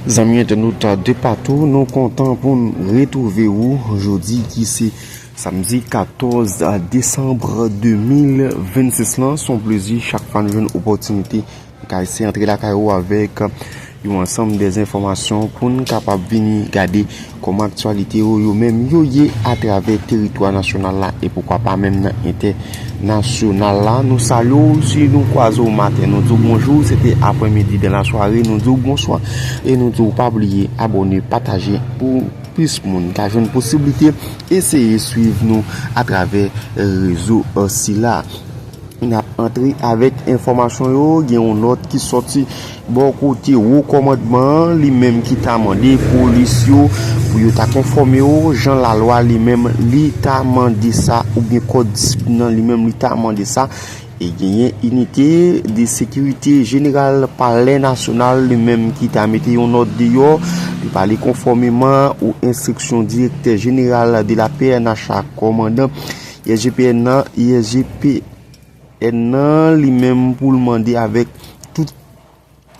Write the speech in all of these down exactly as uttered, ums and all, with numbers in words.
Zanmi entènot de patou, nou kontan pou n retwouve ou jodi ki se samdi katòz desanm de mil vennsis lan. Se yon plezi chak fwa n jwenn opòtinite n ka eseye antre lakay ou avèk yon ansanm de enfòmasyon pou n kapab vini gade kòman aktyalite yo, yo menm yo ye atravè teritwa nasyonal la e poukwa pa menm nan entènasyonal la. Nou salye w, si nou kwaze w maten, nou di w bonjou, si se te aprèmidi, dan la sware, nou di w bonswa e nou di w pa bliye abòne, pataje pou plis moun ka jwenn posiblite eseye swiv nou atravè rezo sila. N ap antre avèk enfòmasyon yo. Gen yon nòt ki sòti bò kote wo kòmandman an, li menm ki ta mande polis yo pou yo ta konfòme yo jan lalwa li menm li ta mande sa, oubyen kòd disiplin nan li menm li ta mande sa. E genyen inite de sekirite jeneral palè nasyonal li menm ki ta mete yon nòt deyò. Li pale konfòmeman o enstriksyon direktè jeneral de la P N H a, kòmandan I S G P N nan, I S G P N nan li menm pou l mande avèk tout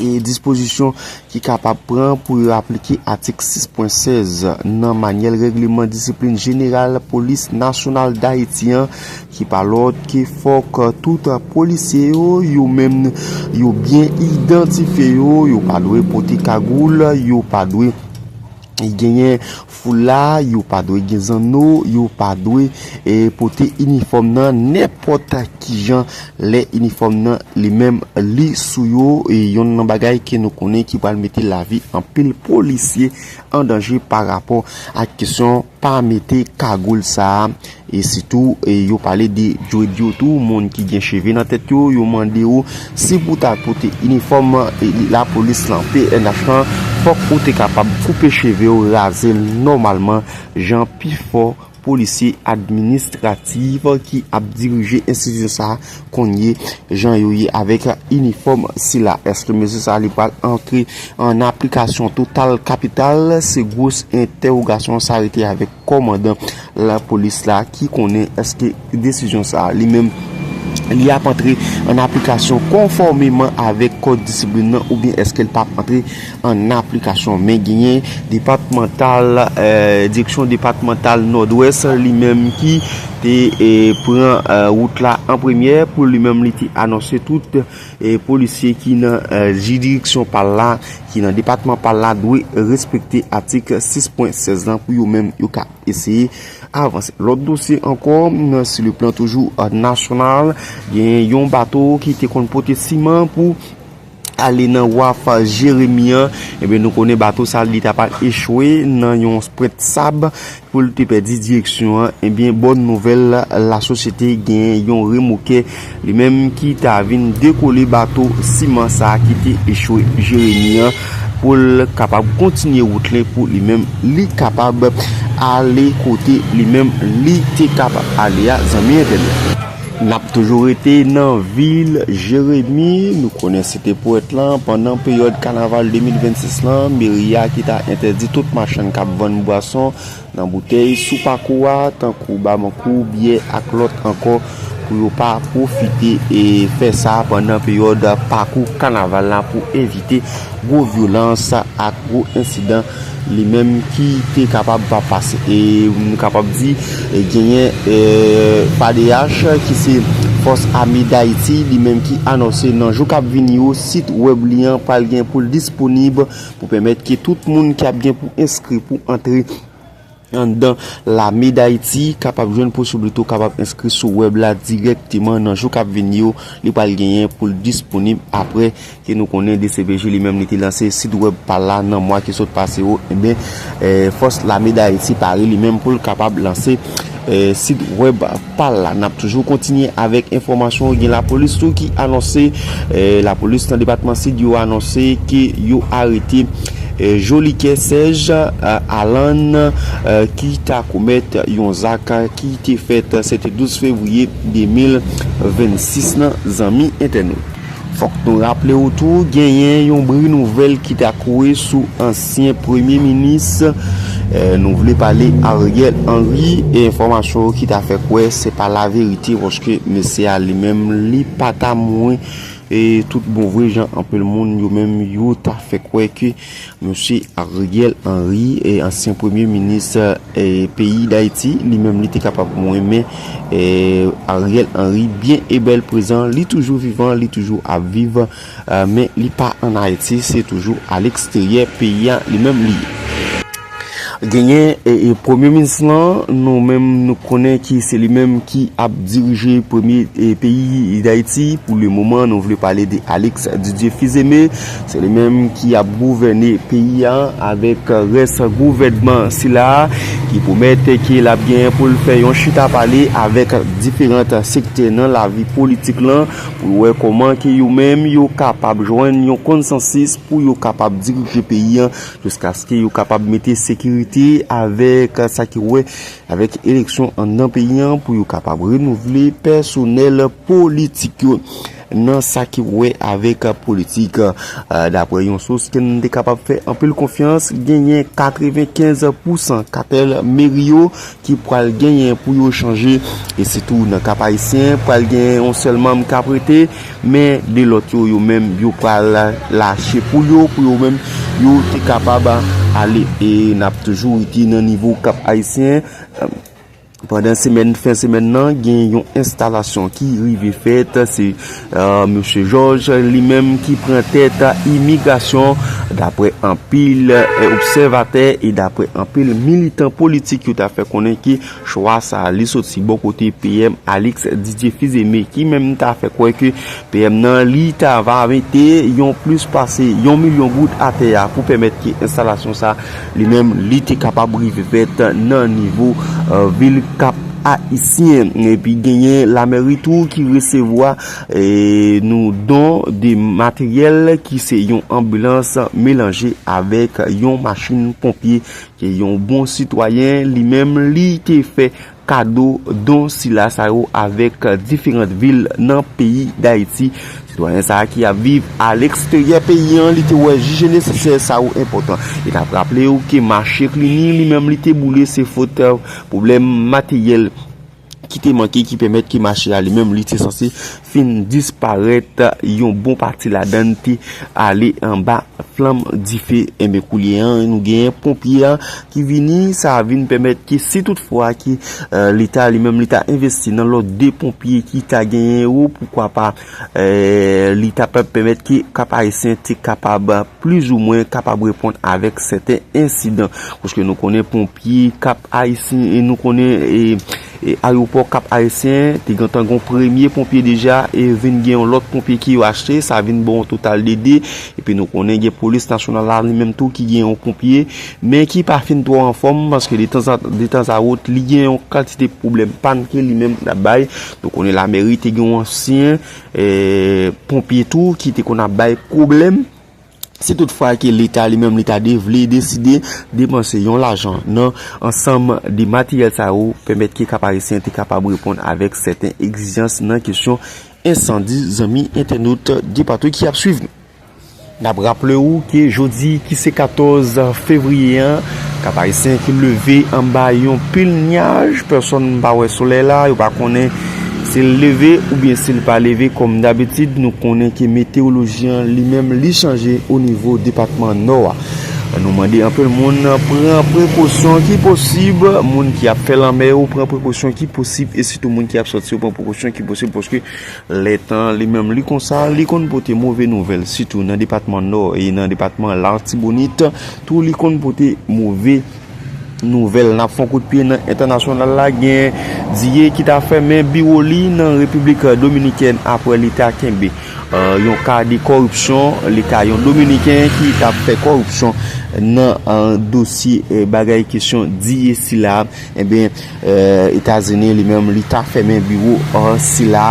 e dispozisyon ki kapab pran pou yo aplike atik sis pwen sèz nan manyèl règleman disiplin jeneral polis nasyonal Dayiti an, ki pa lòt ke fòk tout polisye yo, yo menm yo byen idantifye yo, yo pa dwe pote kagoul, yo pa dwe genyen foula, yo pa dwe gen zanno, yo pa dwe e, pote inifòm nan nenpòt kijan lè inifòm nan li menm li sou yo. E yonn nan bagay ke nou konnen ki pral mete lavi anpil polisye an danje pa rapò ak kesyon pa mete kagoul sa a. E sitou, e yo pale de djwed yo tou, moun ki gen cheve nan tèt yo, yo mande yo si pou ta pote inifòm e lapolis lan, P N H lan, fòk ou te kapab koupe cheve w, raze l nòmalman, jan pifò polisye administratif ki ap dirije enstitisyon sa a konn ye, jan yo ye avèk inifòm sila. Èske mezi sa a li pral antre an aplikasyon total kapital? Se gwo entèwogasyon sa rete avèk kòmandan lapolis la ki konnen èske desizyon sa a li menm li ap antre an aplikasyon konfòmeman avèk kòd disiplin nan oubyen èske l p ap antre an aplikasyon. Men genyen depatmantal, eh, direksyon depatmantal Nòdwès li menm ki te eh, pran eh, wout la an premyè pou li menm li te anonse tout eh, polisye ki nan eh, jiridiksyon pa l la, ki nan depatman pa l la dwe respekte atik sis pwen sèz lan pou yo menm yo ka eseye avanse. Lòt dosye ankò, nan, sou le plan toujou eh, nasyonal, gen yon bato ki te konn pote siman pou ale nan waf Jeremi an. Ebyen, nou konnen bato sa li ta pral echwe nan yon pwent sab pou l te pèdi direksyon an. Ebyen, bòn nouvèl, lasosyete gen yon remokè li menm ki ta vin dekole bato siman sa ki te echwe Jeremi an pou l kapab kontinye wout li pou li menm li kapab ale kote li menm li te kapab ale a, zanmi entènot. N ap toujou rete nan vil Jeremi. Nou konnen se te pwèt lan. Pandan peryòd kanaval de mil vennsis lan, meri a ki ta entèdi tout machann k ap vann bwason nan boutèy sou pakou a, tankou bamankou, byè ak lòt ankò, pou yo pa pwofite e fè sa pandan peryòd pakou kanaval la pou evite gwo vyolans ak gwo ensidan li menm ki te kapab pa pase. E nou kapab di, e, genyen, e, P A D H, ki se Fòs Ame Dayiti, li menm ki anonse nan jou k ap vini yo, sit wèb li an pral gen pou l disponib pou pèmèt ke tout moun ki ap gen pou enskri pou antre anndan Lame Dayiti kapab jwenn posiblite w kapab enskri sou wèb la dirèkteman nan jou k ap vini yo. Li pral genyen pou l disponib apre ke nou konnen D C P J li menm li te lanse sit wèb pa l la nan mwa ki sot pase yo. Ebyen, eh, Fòs Lame Dayiti pare li menm pou l kapab lanse, eh, sit wèb pa l la. N ap toujou kontinye avèk enfòmasyon. Gen lapolis tou ki anonse, eh, lapolis nan depatman Sid yo anonse ke yo arete eh, Jolikè Sèj, eh, Alan, eh, ki ta komèt yon zak ki te fèt, se te douz fevriye de mil vennsis nan, zanmi entènot. Fòk nou raple w tou, genyen yon bri nouvèl ki ta kouri sou ansyen premye minis, eh, nou vle pale Ariel Henry, e enfòmasyon ki ta fè kwè se pa laverite, paske mesye a li menm, li pa ta mouri E tout bon vre jan anpil moun yo menm yo ta fè kwè ke mesye Ariel Henry, e ansyen premye minis, e peyi Dayiti, li menm li te kapab renmen, e Ariel Henry byen e bèl prezan, li toujou vivan, li toujou ap viv, e men li pa ann Ayiti, se toujou aleksteryè peyi a li menm li ye. Genyen e, e premye minis lan, nou menm nou konnen ki se li menm ki ap dirije premye e, peyi Dayiti. Pou le moman, nou vle pale de Alex Didier Fils-Aimé. Se li menm ki ap gouvène peyi a avèk rès gouvènman sila a ki pwomèt ke l ap genyen pou l fè yon chita pale avèk diferan sektè nan lavi politik lan pou l wè kòman ke yo menm yo kapab jwenn yon konsansis pou yo kapab dirije peyi a jiskaske yo kapab mete sekirite avèk sa ki wè avèk eleksyon anndan peyi an pou yo kapab renouvle pèsonèl politik yo nan sa ki wè avèk politik. Daprè yon sous ke n te kapab fè anpil konfyans, genyen katrevenkenz pousan katèl meri yo ki pral genyen pou yo chanje. E sitou nan Kap Ayisyen, pral genyen yon sèl manm k ap rete, men de lòt yo, yo menm, yo pral lache poul yo pou yo menm, yo te kapab ale. E n ap toujou rete nan nivo Kap Ayisyen. Pandan semèn, fen semèn nan, gen yon enstalasyon ki rive fèt. Se mesye Jòj li menm ki pran tèt imigrasyon, daprè anpil obsèvatè e daprè anpil militan politik, yo ta fè konnen ke chwa sa a li soti bò kote P M Alex Didier Fils-Aimé, ki menm ta fè kwè ke P M nan li ta va mete yon plis pase yon milyon goud atè a pou pèmèt ke enstalasyon sa a li menm li te kapab rive fèt nan nivo vil Kap Ayisyen. Epi genyen lameri tou ki resevwa nou don de materyèl ki se yon anbilans melanje avèk yon machin ponpye ke yon bon sitwayen li menm li te fè kado don sila sa yo avèk diferan vil nan peyi Dayiti. Sitwayen sa a ki ap viv aleksteryè peyi an, li te wè jije nesesè sa yo enpòtan. E n ap raple w ke mache Klini li menm li te boule se fot pwoblèm materyèl ki te manke ki pèmèt ke mache a li menm li te sanse fin disparèt, yon bon pati ladan l te ale anba flanm dife. Enben koulye a nou genyen ponpye a ki vini, sa vin pèmèt ke si toutfwa ke Leta li menm li ta envesti nan lòt de ponpye ki ta genyen yo, poukwa pa li ta pèmèt ke Kap Ayisyen te kapab plizoumwen kapab reponn avèk sèten ensidan. Paske nou konnen ponpye Kap Ayisyen, e nou konnen e, e ayewopò Kap Ayisyen te gentan gon premye ponpye deja, e vin gen yon lòt ponpye ki yo achte, sa vin bon yon total de de. Epi nou konnen gen polis nasyonal la li menm tou ki gen yon ponpye, men ki pa fin twò anfòm, paske de tan a, de tan a wot li gen yon kantite pwoblèm pàn ke li menm l ap bay. Nou konnen lameri te gen yon ansyen e, ponpye tou ki te konn ap bay pwoblèm. Si toutfwa ke Leta li menm li ta de vle deside depanse yon lajan nan ansanm de materyèl sa yo, pèmèt ke Kap Ayisyen te kapab reponn avèk sèten egzijans nan kesyon ensandi, zanmi entènot de patou ki ap swiv nou. N ap raple w ke jodi ki se katòz fevriye an, Kap Ayisyen ki leve anba yon pil nyaj, pèsonn pa wè solèy la, yo pa konnen si l leve oubyen si l pa leve. Kòm dabitid, nou konnen ke metewoloji an li menm li chanje o nivo depatman Nò a. Nou mande anpil moun pran prekosyon ki posib, moun ki ap fè lanmè yo pran prekosyon ki posib, e sitou moun ki ap sòti yo pran prekosyon ki posib, paske lè tan li menm li konsa, li konn pote move nouvèl, sitou nan depatman Nò e nan depatman Latibonit tou, li konn pote move nouvèl. N ap fè yon kout pye nan entènasyonal la. Gen diye ki ta fèmen biwo li nan Repiblik Dominikèn apre li ta kenbe, e, yon ka de kòripsyon. Li ka yon Dominiken ki t ap fè kòripsyon nan, e, dosye, e, bagay kesyon diye sila. Enben, e, Etazini li menm li ta fèmen biwo, e, sila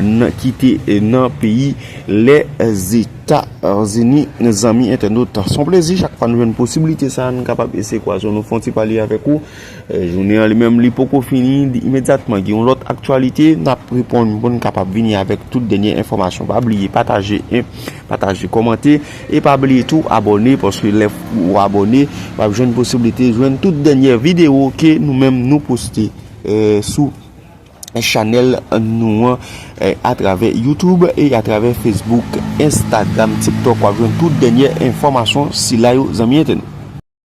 nan, ki te, e, nan peyi Lèzeta Etazini, zanmi entènot. Se yon plezi chak fwa nou jwenn posiblite sa a, nou kapab eseye kwaze w, nou fè yon ti pale avèk ou. E, jounen an li menm, li poko fini, li imedyatman gen yon lòt aktyalite, n ap reponn pou n kapab vini avèk tout dènye enfòmasyon. Pa bliye pataje, en, pataje, kòmante, e pa bliye tou abòne, paske lè w abòne, w ap jwenn posiblite jwenn tout dènye videyo ke nou menm nou poste, e, sou chanèl nou an, eh, atravè YouTube e atravè Facebook, Instagram, TikTok. W ap jwenn tout dènyè enfòmasyon sila yo, zanmi entènèt.